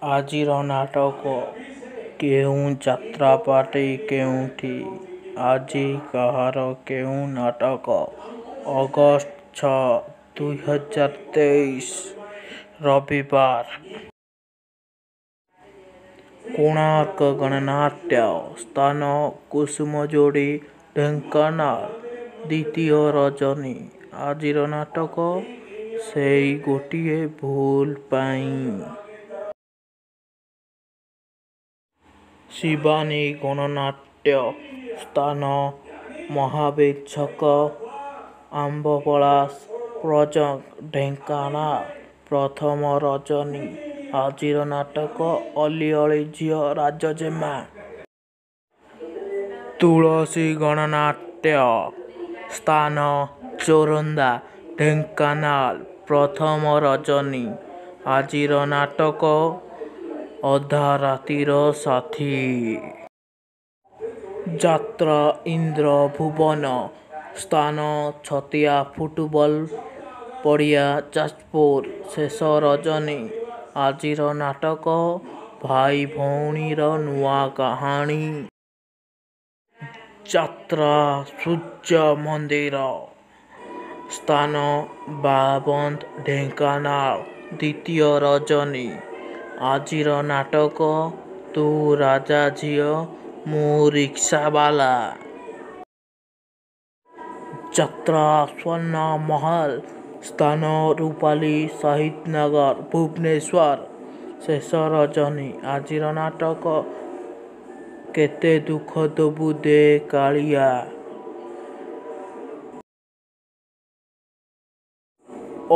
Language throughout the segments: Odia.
ଆଜିର ନାଟକ କେଉଁ ଯାତ୍ରାପାର୍ଟି କେଉଁଠି? ଆଜି କାହାର କେଉଁ ନାଟକ? ଅଗଷ୍ଟ 6, 2023 ରବିବାର। କୋଣାର୍କ ଗଣନାଟ୍ୟ। ସ୍ଥାନ କୁସୁମଯୋଡ଼ି, ଢେଙ୍କାନାଳ। ଦ୍ୱିତୀୟ ରଜନୀ। ଆଜିର ନାଟକ ସେଇ ଗୋଟିଏ ଭୁଲ୍ ପାଇଁ। ଶିବାନୀ ଗଣନାଟ୍ୟ। ସ୍ଥାନ ମହାବୀର ଛକ, ଆମ୍ବପଳାସ, ପର୍ଜଙ୍ଗ, ଢେଙ୍କାନାଳ। ପ୍ରଥମ ରଜନୀ। ଆଜିର ନାଟକ ଅଲିଅଳି ଝିଅ ରାଜଜେମା। ତୁଳସୀ ଗଣନାଟ୍ୟ। ସ୍ଥାନ ଯୋରନ୍ଦା, ଢେଙ୍କାନାଳ। ପ୍ରଥମ ରଜନୀ। ଆଜିର ନାଟକ ଅଧା ରାତିର ସାଥୀ। ଯାତ୍ରା ଇନ୍ଦ୍ରଭୁବନ। ସ୍ଥାନ ଛତିଆ ଫୁଟବଲ ପଡ଼ିଆ, ଯାଜପୁର। ଶେଷ ରଜନୀ। ଆଜିର ନାଟକ ଭାଇ ଭଉଣୀର ନୂଆ କାହାଣୀ। ଯାତ୍ରା ସୂର୍ଯ୍ୟମନ୍ଦିର। ସ୍ଥାନ ବାମବନ୍ଧ, ଢେଙ୍କାନାଳ। ଦ୍ୱିତୀୟ ରଜନୀ। ଆଜିର ନାଟକ ତୁ ରଜାଝିଅ ମୁଁ ରିକ୍ସାବାଲା। ଯାତ୍ରା ସ୍ୱର୍ଣ୍ଣମହଲ। ସ୍ଥାନ ରୂପାଲି, ସହିଦନଗର, ଭୁବନେଶ୍ୱର। ଶେଷ ରଜନୀ। ଆଜିର ନାଟକ କେତେ ଦୁଃଖ ଦବୁ ଦେ କାଳିଆ।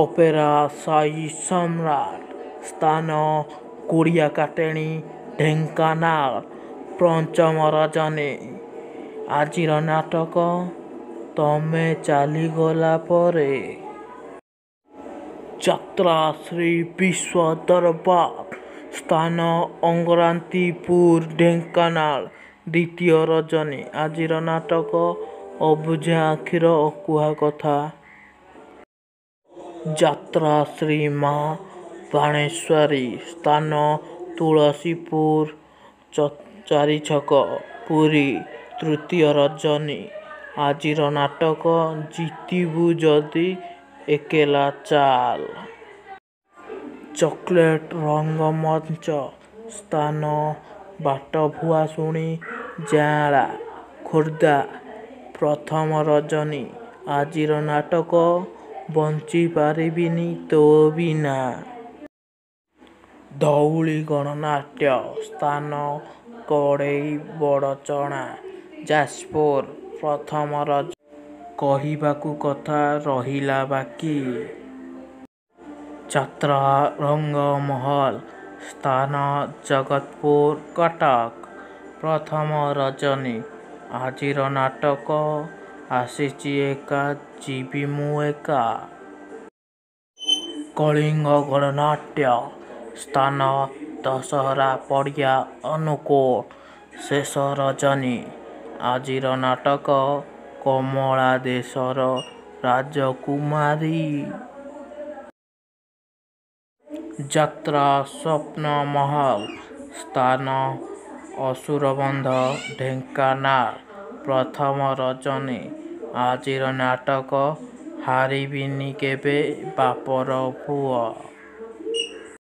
ଅପେରା ସାଇ ସମ୍ରାଟ। ସ୍ଥାନ କୁଡ଼ିଆକାଟେଣି, ଢେଙ୍କାନାଳ। ପଞ୍ଚମ ରଜନୀ। ଆଜିର ନାଟକ ତମେ ଚାଲିଗଲା ପରେ। ଯାତ୍ରା ଶ୍ରୀ ବିଶ୍ୱ ଦରବାର। ସ୍ଥାନ ଅଙ୍ଗରାନ୍ତିପୁର, ଢେଙ୍କାନାଳ। ଦ୍ୱିତୀୟ ରଜନୀ। ଆଜିର ନାଟକ ଅବୁଝା ଆଖିର ଅକୁହା କଥା। ଯାତ୍ରା ଶ୍ରୀ ମା ବାଣେଶ୍ୱରୀ। ସ୍ଥାନ ତୁଳସୀପୁର ଚାରିଛକ, ପୁରୀ। ତୃତୀୟ ରଜନୀ। ଆଜିର ନାଟକ ଜିତିବୁ ଯଦି ଏକେଲା ଚାଲ୍। ଚକୋଲେଟ୍ ରଙ୍ଗମଞ୍ଚ। ସ୍ଥାନ ବାଟଭୁଆସୁଣି, ଯାଁଳା, ଖୋର୍ଦ୍ଧା। ପ୍ରଥମ ରଜନୀ। ଆଜିର ନାଟକ ବଞ୍ଚି ପାରିବିନି ତୋ ବିନା। ଧଉଳି ଗଣନାଟ୍ୟ। ସ୍ଥାନ କଡ଼େଇ ବଡ଼ଚଣା, ଯାଜପୁର। ପ୍ରଥମ ରଜନୀ। କହିବାକୁ କଥା ରହିଲା ବାକି। ଯାତ୍ରା ରଙ୍ଗମହଲ। ସ୍ଥାନ ଜଗତପୁର, କଟକ। ପ୍ରଥମ ରଜନୀ। ଆଜିର ନାଟକ ଆସିଛି ଏକା ଯିବି ମୁଁ ଏକା। କଳିଙ୍ଗ ଗଣନାଟ୍ୟ। ସ୍ଥାନ ଦଶହରା ପଡ଼ିଆ, ଅନୁଗୁଳ। ଶେଷ ରଜନୀ। ଆଜିର ନାଟକ କମଳା ଦେଶର ରାଜକୁମାରୀ। ଯାତ୍ରା ସ୍ୱପ୍ନମହଲ। ସ୍ଥାନ ଅସୁରବନ୍ଧ, ଢେଙ୍କାନାଳ। ପ୍ରଥମ ରଜନୀ। ଆଜିର ନାଟକ ହାରିବିନି କେବେ ବାପର ପୁଅ।